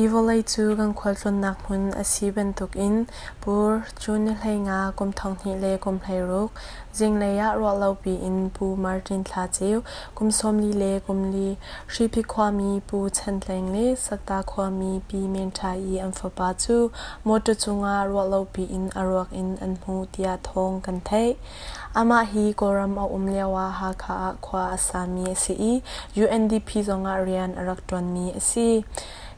Hi vawlei cu kan khualtlawnnak hmun a si bantukin Pur June ni 15 kum 2016 zinglei ah ruahlopi in Pu Martin Thla Ceu kum 44, Hriphi khuami Pu Chan Tleng le Sakta khuami Pi Men Ṭha i an fapa cu mawṭaw cungah ruahlopi in a ruak in an hmuh tiah thawng kan theih. Amah hi Kawlram a um lioah Hakha ah khua a sami a si i UNDP zongah rian a rak ṭuanmi a si.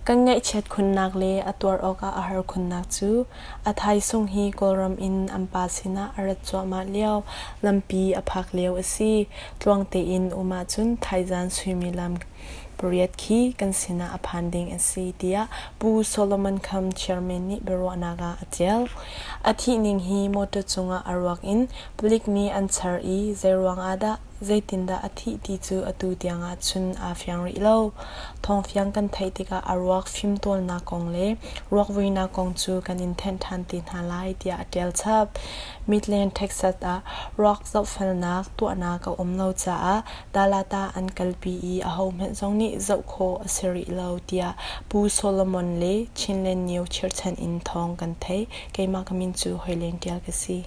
Kan ngaihchiat khunnak le a tuar awkah a har khunnak cu a thaisung hi Kawlram in an pa sinah a rat cuahmah lio lampi a phak lio a si. Tluang tein um ahcun thaizan suimilam pariat khi kan sinah a phan ding a si tiah Pu Solomon Kham chairman nih biaruahnak ah a ṭial. A thih ning hi mawṭaw cungah a ruak in palik nih an char i zeiruang ah dah zeitindah a thih ti cu atu tiang ah cun aa fiang rih lo. Thawngfiang kan theih tikah a ruak fimtawlnak kong le ruakvuinak kong cu kan in thenh ṭhan te hna lai tiah a ṭial chap. Midland, Texas ah ruak zohfelnak tuahnak a um lo caah Dalata an kalpi i ahohmanh zong nih zoh khawh a si rih lo tiah Pu Solomon le Chinland News chirhchan in thawng kan theih. Keimah ka min cu Hoi Leng Ṭial ka si.